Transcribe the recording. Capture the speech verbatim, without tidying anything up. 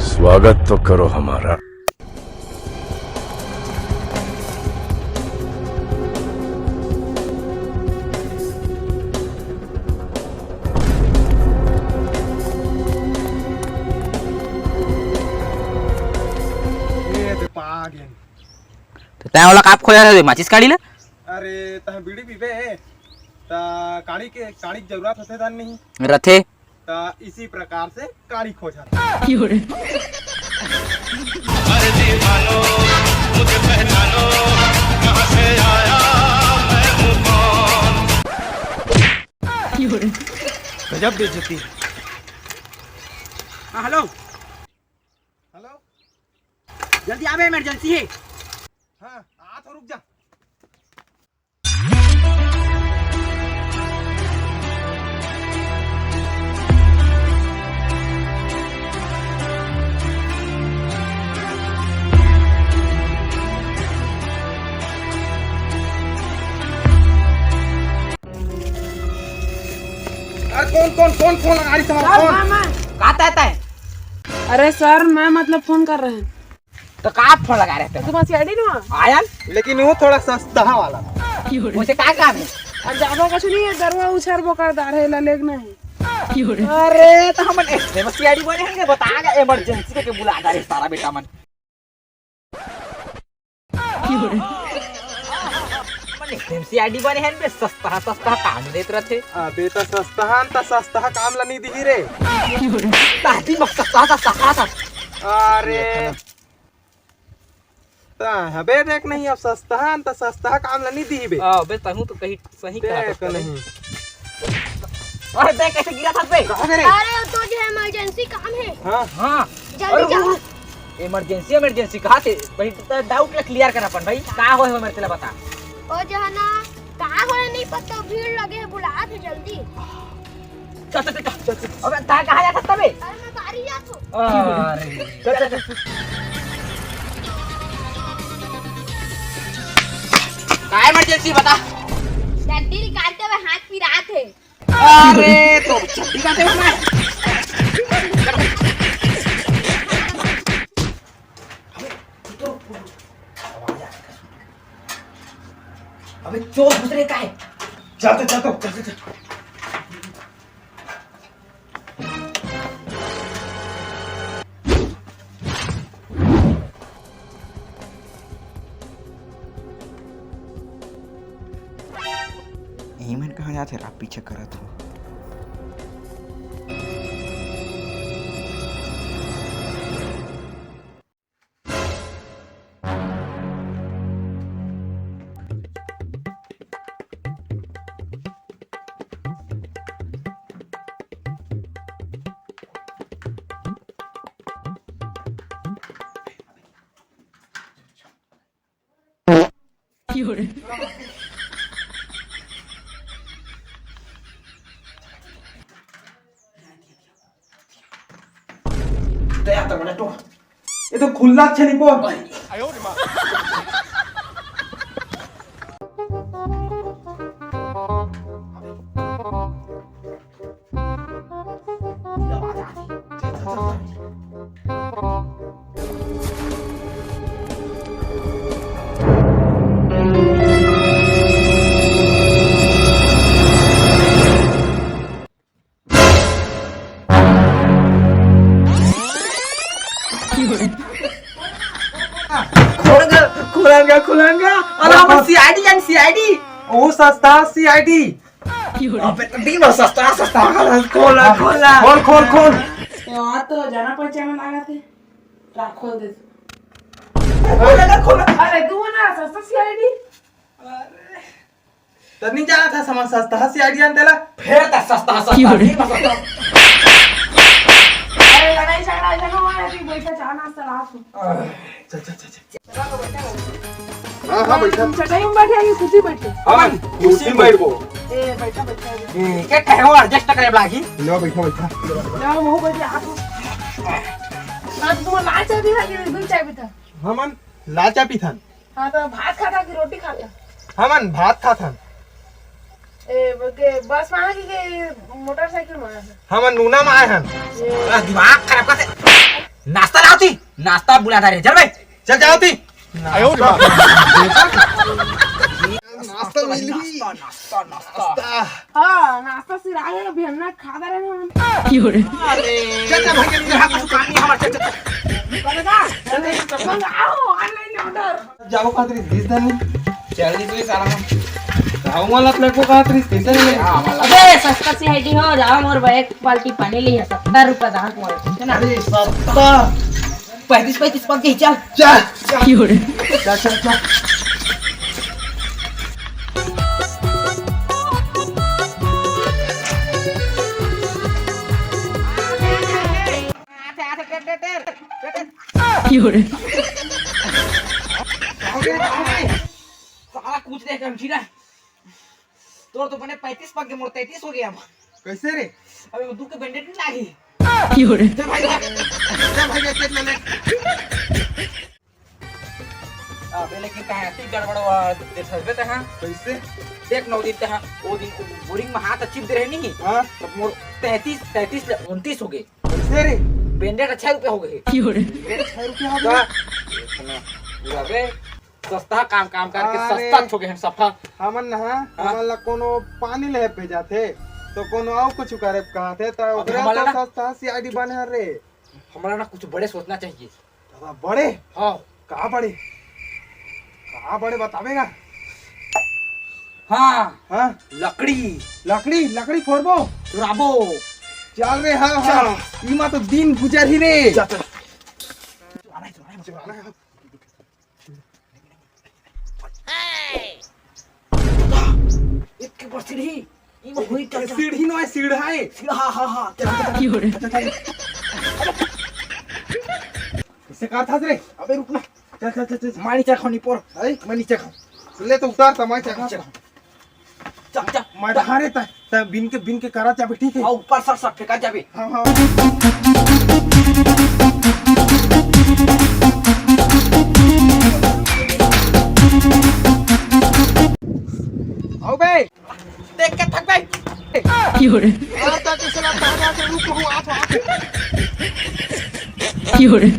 स्वागत तो करो हमारा। ए, दे पा गेन। त तैं ओला काप खोजा रहे, माचिस काड़ी ला? अरे, तैं बीड़ी पीबे? त काड़ी के, काड़ी के जरूरत होथे त नहीं? रथे। त इसी प्रकार से काड़ी खोजा। गजब बेइज्जती। हाँ, हेलो। हेलो। जल्दी आबे, इमरजेंसी हे। हाँ, आ तो रुक जा। अरे कौन, कौन, कौन फोन लगा रही तुम्हारा फोन? मैं, मैं। का तय तय? अरे सर, मैं मतलब फोन कर रहे हैं। तो का फोन लगा रहे थे? तुम्हारा सीआईडी ना? आयल? लेकिन वो थोड़ा सस्ता वाला। उसे का काम है? अब ज्यादा कुछ नहीं है, दरवा उछार बोकर दार है, ला लेग नहीं। अरे, तो हमन एसडीएम सीआईडी बने हैं, बता के इमरजेंसी के बुला जा रे सारा बेटा मन। एसडीएम सीआईडी बने हैं बे, सस्ता सस्ता काम देत रहते। अबे, तो सस्ता हम तो सस्ता काम ला नहीं दिही रे। ताती मस्त सस्ता सस्ता। अरे, ता हबे देख नहीं, अब सस्ता हन त सस्ता काम ल नहीं दिही बे। हाँ बे, तहूँ तो कहीं सही कहा देख था नहीं। अरे देख कैसे गिरा था बे। कहाँ गिरे? अरे तो जो इमरजेंसी काम है। हाँ। हाँ। जल्दी अरे जाओ। रुक, रुक। इमरजेंसी, इमरजेंसी कहाँ से? भाई तो डाउट ला क्लियर कर अपन भाई, का होय हो मेरे तेला बता। ओ जो है ना, का होय नहीं पता, भीड़ लगे है, बुला थे जल्दी। चल, चल, चल, चल, चल। अबे, तैं कहाँ जात हस बे? अरे, मैं बाहर ही जात हूँ। अरे। चल, चल, चल, चल। का इमरजेंसी बता? चड्डी निकालते हुए हाथ पिरात है। अरे, तो चड्डी का देख ना। अबे, रुक, रुक, रुक। आवाज आ रही है। अबे, चोर घुस रहे का है? चल तो, चल तो, चल, चल, चल। ये मन कहाँ जात हे? आप पीछे करत हो। दया तो मने तो। ये तो खुल्ला छे नहीं पो। खुलंगा, खुलंगा, खुलंगा। अरे हमर सीआईडी जान, सीआईडी। ओ सस्ता सीआईडी। अबे तो दी बस सस्ता, सस्ता। खोला, खोला। खोल, खोल, खोल। ये बात तो जाना पहचाना लगा थे। ला खोल दे। खोला, खोला। अरे तू ना सस्ता सीआईडी। अरे। त नहीं जाना था समझ सस्ता हंसी आइडिया तेला। फेर त सस्ता, सस्ता, सस्ता। अरे लड़ाई झगड़ा ऐसा ना हो, ऐसे ही बैठा चाह नाश्ता रात को। चल, चल, चल, चल। हाँ, हाँ, बैठा। चटाई में बैठे कि कुर्सी बैठे? हाँ, कुर्सी में बैठबो। ए, बैठा, बैठा। ए, के ठहरो, एडजस्ट करे लागी। लो, बैठा, बैठा। लो, वो बैठे, आप। अब तुम लाल चाय पीता कि दूध चाय पीता? हमन लाल चाय पीथन। हाँ, तो भात खाता कि रोटी खाता? हमन भात खाथन। ए, के बस में आए कि, कि मोटरसाइकिल में आए हैं? हमन नूना में आए हन। ए। आ, दिमाग खराब करथे। नाश्ता लावती, नाश्ता बुला रे, चल बे। चल जावती। आयो रे बाप। नाश्ता मिली। नाश्ता, नाश्ता, नाश्ता। हाँ, नाश्ता सिराए अभी हमने खा रहे हैं हम। अरे, चल, चल, भाई, मेरे हाथ में दुकान नहीं है, हमारे, चल, चल, चल। चल, चल, चल। मंगाओ, online order। जाओ, खातिर दिस दन। चल, निकली साला हम। जाओ, वाला प्लेट को कहा, त्रिस कैसे नहीं? हाँ, वाला। अबे, सस्ता सी हटी हो, जाओ, मोर भाई एक बाल्टी पानी ली है, सत्तर रुपया दाम मोर, है ना? अरे, सत्तर। पैंतीस, पैंतीस पक गई, चल। चल। चल, चल, चल। साला कुछ नहीं समझी ना। तोर तो बने पैंतीस पक गए, मोर तैंतीस हो गया अब। कैसे रे? अबे वो दुख के बैंडेड नहीं लागी। चल भाई, चल भाई, चल, चल, चल। अबे लेकिन कहाँ ऐसी गड़बड़ हुआ, देख सकबे ते हाँ। कैसे? देख नौ दिन ते हाँ, वो दिन बोरिंग में हाथ चिप दे रहे नहीं। हाँ। तब मोर तैंतीस, तैंतीस ले उनतीस हो गए। कैसे रे? बैंडेड छह रुपया हो गए। बैंडेड छह रुपया हो गए? का? इतना पूरा बे, सस्ता काम, काम करके अरे। सस्ता हो गए हम सफा। हमन ना, हाँ? हमन ला कोनो पानी ले भेजा थे, तो कोनो और कुछ करे कहा थे, तो अब ओकरे हमला तो ना सस्ता सी आईडी बने रे। हमला ना कुछ बड़े सोचना चाहिए। दादा, बड़े? हाँ। का बड़े? का बड़े बतावेगा? हाँ। हाँ? लकड़ी। लकड़ी, लकड़ी फोड़बो? चुराबो। चल रे, हाँ, हाँ। चल। इमा तो दिन गुजर ही रे। चल, चल। चुराना है, चुराना है, चुराना है। एक ऊपर सीढ़ी, ये हुई क्या, क्या? सीढ़ी नो है, सीढ़ा है। सीढ़ा, हाँ, हाँ, हाँ, क्या, क्या, क्या? क्यों रे? अच्छा, अच्छा, अच्छा। कैसे कार था रे? अबे रुक ना। चल, चल, चल, चल। मैं नीचे खाऊं, नहीं पोर। है? मैं नीचे खाऊं। ले तो उतार, तो मैं चढ़ा। नीचे खाऊं। चल, चल। मैं ढारे त, त बिन के, बिन के करा जाबे, ठीक है? हाँ, ऊपर सर, सर फेंका जाबे। हाँ, हाँ। आओ बे। देख के थक गई। क्यों रे? आ, तो किसी ना ताजा के रूप को हुआ था। क्यों रे?